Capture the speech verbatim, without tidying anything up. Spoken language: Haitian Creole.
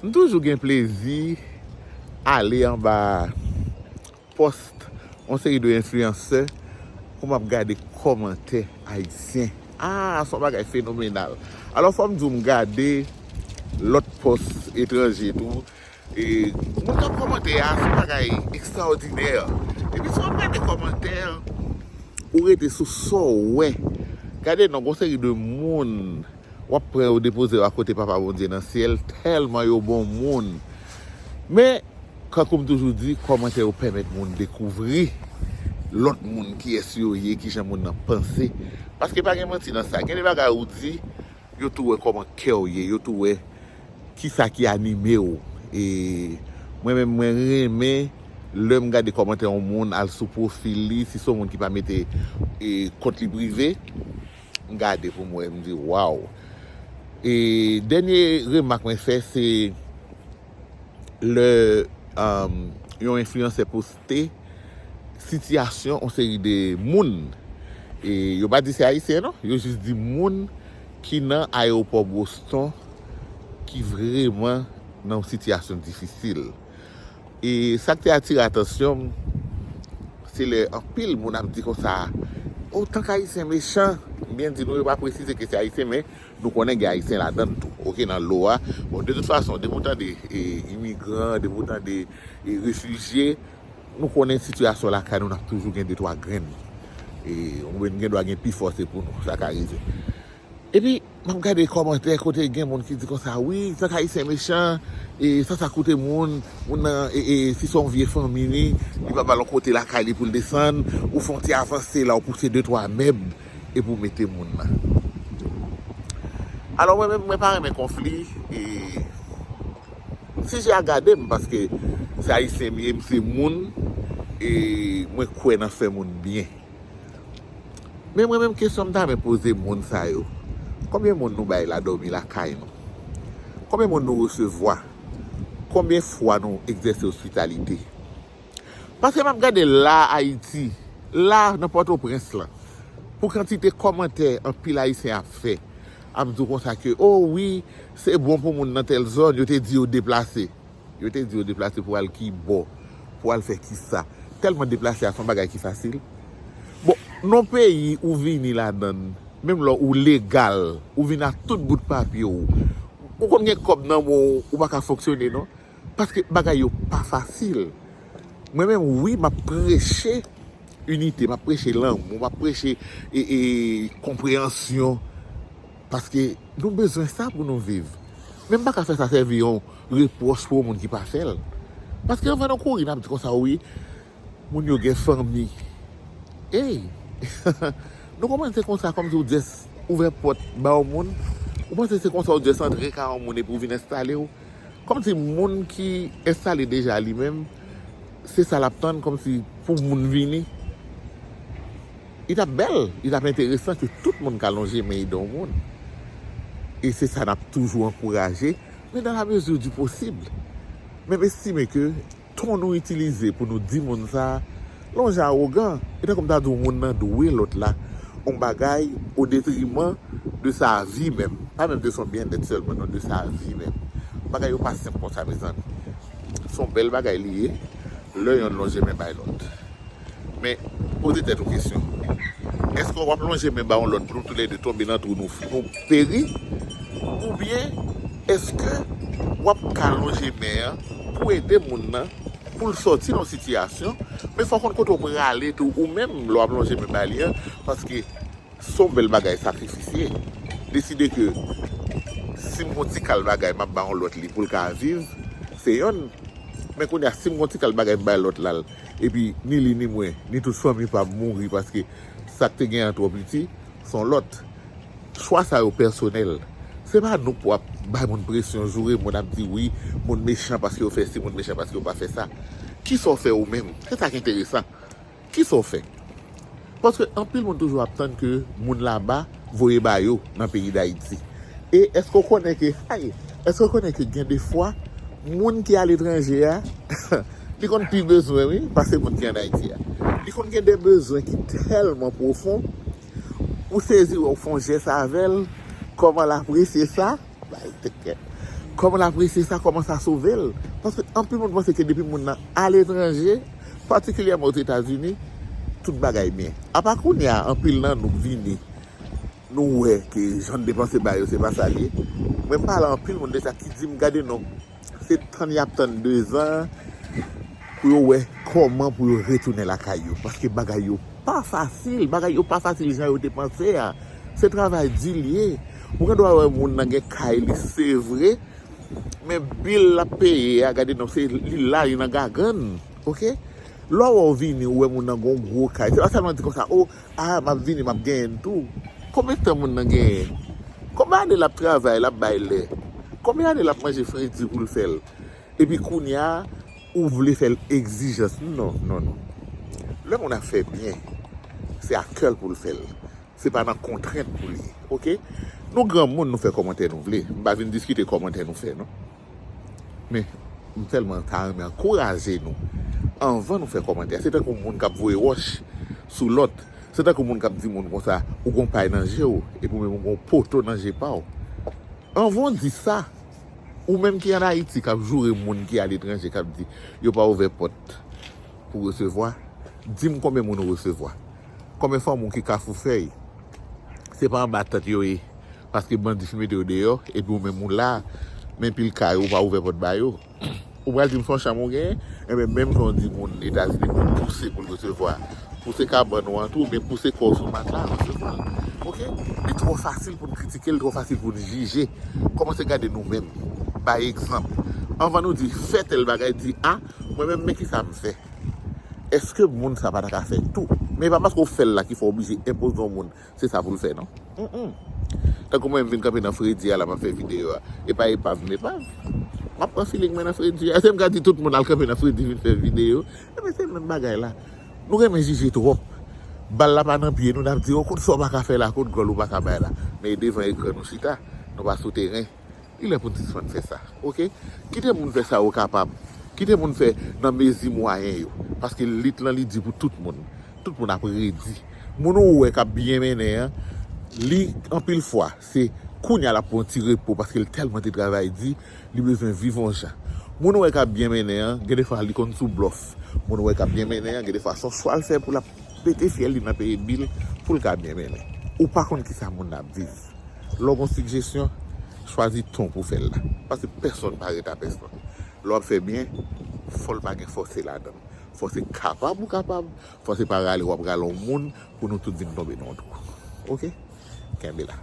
M toujou gen plezi ale anba pòs yon seri de enfliyansè pou m ap gade kòmantè ayisyen. Ah, se yon bagay fenomenal. Alò, fò m di w, m gade lòt pòs etranje tou. E moun k ap kòmante a, se yon bagay ekstraòdinè. Epi, si w ap gade kòmantè, ou rete sou sa w wè. Gade non, gon seri de moun w ap pran yo depoze yo akote Papa Bondye nan syèl, tèlman yo bon moun. Men, kankou m toujou di, kòmantè yo pèmèt moun dekouvri lòt moun, kiyès yo ye, kijan moun nan panse. Paske pa gen manti nan sa. Gen de bagay ou di, yo tou wè kòman kè w ye, yo tou wè kisa ki anime w. E mwen menm, mwen renmen lè m gade kòmantè yon moun, al sou pwofil li, si se yon moun ki pa mete, e, kont li prive, m gade pou m wè, m di, waw. E dènye remak mwen fè, se lè, um, yon enfliyansè poste sitiyasyon yon seri de moun. E yo pa di se ayisyen, non. Yo jis di moun ki nan ayewopò Boston ki vrèman nan yon sitiyasyon difisil. E sa k te atire atansyon m, se lè anpil moun ap di konsa, o, tank ayisyen mechan. M byen di nou, yo pa presize ke se ayisyen, men nou konnen gen ayisyen ladan l tou, oke, nan lo a. Bon, de tout fason, depi w tande, e, imigran, depi w tande, e, refijye, nou konnen sitiyasyon lakay nou, n ap toujou gen de twa grenn. E, ou gen dwa gen pi fò, se pou nou, sa ka rive. Epi, m ap gade kòmantè kote gen moun ki di konsa, wi, tank ayisyen mechan, e, sa sa koute moun, moun nan, e, e, si se yon vye fanmi li, li pa ba l yon kote lakay li pou l desann, ou fè yon ti avanse la, ou pouse de twa mèb, epi w mete moun nan. Alò, mwen menm, mwen pa renmen konfli, e, sijè a gade m, paske se ayisyen m ye, m se moun, e mwen kwè nan fè moun byen. Men mwen menm, kesyon m ta renmen poze moun sa yo, konbyen moun nou bay la dòmi lakay nou? Konbyen moun nou resevwa? Konbyen fwa nou egzèse ospitalite? Paske m ap gade la Ayiti, la nan Pòtoprens lan, pou kantite kòmantè anpil ayisyen ap fè, ap di w konsa ke, o wi, se bon pou moun nan tèl zòn, yo te di yo deplase. Yo te di yo deplase pou al ki bò, pou al fè kisa. Tèlman deplase a se yon bagay ki fasil. Bon, nan peyi ou vini ladan l, menm lè ou legal, ou vin ak tout bout papye w, ou konn gen kòb nan men w, ou pa ka fonksyone non. Paske bagay yo pa fasil. Mwen menm, wi, m ap preche inite, m ap preche lanmou, m ap preche, e, e, konpreyansyon. Paske nou bezwen sa pou nou viv. Men m pa ka fè sa sèvi yon repwòch pou yon moun ki pa fè l. Paske anvan nou kouri, n ap di konsa, wi, moun yo gen fanmi. Ey! Nou kòmanse konsa, kòmsi w just ouvè pòt ba yon moun. Ou panse se konsa w just antre kay yon moun epi w vin enstale w? Kòmsi moun ki enstale deja li menm, se sa l ap tann, kòmsi pou moun vini. Li t ap bèl, li t ap enteresan ke tout moun ka lonje men ede yon moun. E se sa n ap toujou ankouraje, men dans la mesure du possible. Men m estime ke ton nou itilize pou nou di moun sa, l on jan awogan. E tankou m ta di w, moun nan dwe lòt la yon bagay o detriman de sa vi menm. Pa menm de son byennèt sèlman, non, de sa vi menm. Bagay yo pa senp konsa, mezanmi. Se yon bèl bagay li ye, lè yonn lonje men bay lòt. Men, poze tèt ou kesyon. Èske w ap lonje men ba yon lòt pou nou toulède tonbe nan twou, nou, nou peri? Oubyen, èske w ap ka lonje men an pou ede moun nan, pou l sòti nan yon sitiyasyon, men fò w konn kote w prale tou, ou menm, lè w ap lonje men ba li an, paske se yon bèl bagay sakrifis ye. Deside ke si m gon ti kal bagay, m ap ba yon lòt li pou l ka viv, se yonn. Men kounye a, si m gon ti kal bagay, m bay lòt la, epi ni li ni mwen, ni tout fanmi pa mouri paske sa k te gen an twò piti, se yon lòt. Chwa sa yo pèsonèl. Se pa nou k pou ap bay moun presyon, joure moun, ap di, wi, moun mechan paske yo fè si, moun mechan paske yo pa fè sa. Kisa w fè ou menm? Se sa k enteresan. Kisa w fè? Paske anpil moun toujou ap tann ke moun laba voye ba yo nan peyi Dayiti. E èske w konnen ke, ay, èske w konnen ke gen de fwa, moun ki aletranje a, li konn pi bezwen, wi, pase moun ki ann Ayiti a? Li konn gen de bezwen ki tèlman pwofon, ou sezi wè w fè yon jès avè l, kòman l apresye sa, Bay tèt kè. Kòman l apresye sa, kòman sa sove l? Paske anpil moun panse ke depi moun nan aletranje, patikilyèman Ozetazini, tout bagay byen. Apa kounye a, anpil nan nou vini, nou wè ke jan n depanse ba yo, se pa sa l ye. Mwen m pale anpil moun de sa ki di m, gade non, se tann y ap tann dezan pou yo wè kòman pou yo retounen lakay yo. Paske bagay yo pa fasil, bagay yo pa fasil jan yo te panse a. Se travay di l ye. Ou gen dwa wè moun nan gen kay li, se vre, men bil l ap peye a, gade non, se li la, li nan gagann, oke? Lè w wè w vini, ou wè moun nan gon gwo kay, se pa sèlman di konsa, o, a, m ap vini, m ap genyen l tou. Konbyen tan moun nan genyen? Konbyen ane l ap travay, l ap bay lè? Konbyen ane l ap manje fredi pou l fè l? Epi kounye a, ou vle fè l egzijans. Non, non, non. Lè moun ap fè byen, se a kè l pou l fè l. Se pa nan kontrent pou l ye, oke? Nou granmoun, nou fè kòmantè nou vle. M pa vin diskite kòmantè nou fè, non. Men, m tèlman ta renmen ankouraje nou. Anvan nou fè kòmantè, se tankou moun k ap voye wòch sou lòt. Se tankou moun k ap di moun konsa, ou gon pay nan je w, epi ou menm ou gon poto nan je pa w. Anvan w di sa, ou menm ki ann Ayiti k ap joure moun ki aletranje, k ap di yo pa ouvè pòt pou resevwa, di m konbyen moun ou resevwa. Konbyen fanmi w ki Kafou Fèy? Se pa anba tant yo ye, paske bandi fin mete yo deyò, epi ou menm ou la, men pil kay ou pa ouvè pòt ba yo. Ou pral di m se yon chanm ou genyen? Enben, menm jan w di moun Etazini pou pouse pou l resevwa, pouse kabann ou an tou, oubyen pouse kò w sou matla, resevwa l. Oke? Li twò fasil pou n kritike, li twò fasil pou n jije. Kòmanse gade nou menm. Bay egzanp. Anvan nou di fè tèl bagay, di, a, mwen menm, men kisa m fè? Èske moun sa pa ta ka fè tou? Men e pa paske w fè l la ki fè w oblije enpoze yon moun se sa pou l fè, non. Mm-mm. Tankou mwen, m vin kanpe nan fredi a la, m ap fè videyo a. E pa epav m epav. M ap pran feeling mwen nan fredi a. Èske m ka di tout moun al kanpe nan fredi vin fè videyo? Enben, se menm bagay la. Nou renmen jije twòp. Bal la pa nan pye nou, n ap di, o, kot sa w pa ka fè la, kot gòl ou pa ka bay la. Men e devan ekran nou chita, nou pa sou teren. Li lè pou n sispann fè sa, oke? Kite moun fè sa yo kapab. Kite moun fè nan mezi mwayen yo. Paske lit lan, li di pou tout moun. Tout moun ap redi. Moun ou wè k ap byen mennen an, li, anpil fwa, se kounye a l ap pran yon ti repo paske l tèlman te travay di, li bezwen viv yon jan. Moun ou wè k ap byen mennen an, gen de fwa li konn sou blòf. Moun ou wè k ap byen mennen an, gen de fwa se yon chwa l fè pou l ap pete fyèl li nan peye bil pou l ka byen mennen. Ou pa konn kisa moun nan ap viv. Lè w gon sigjesyon, chwazi ton pou fè l la. Paske pèsonn pa ret a pèsonn. Lè w ap fè byen, fò l pa gen fòse ladan l. Fò se kapab ou kapab, fò se pa rale w ap rale yon moun pou nou tout vin tonbe nan yon twou. Oke? Kenbe la.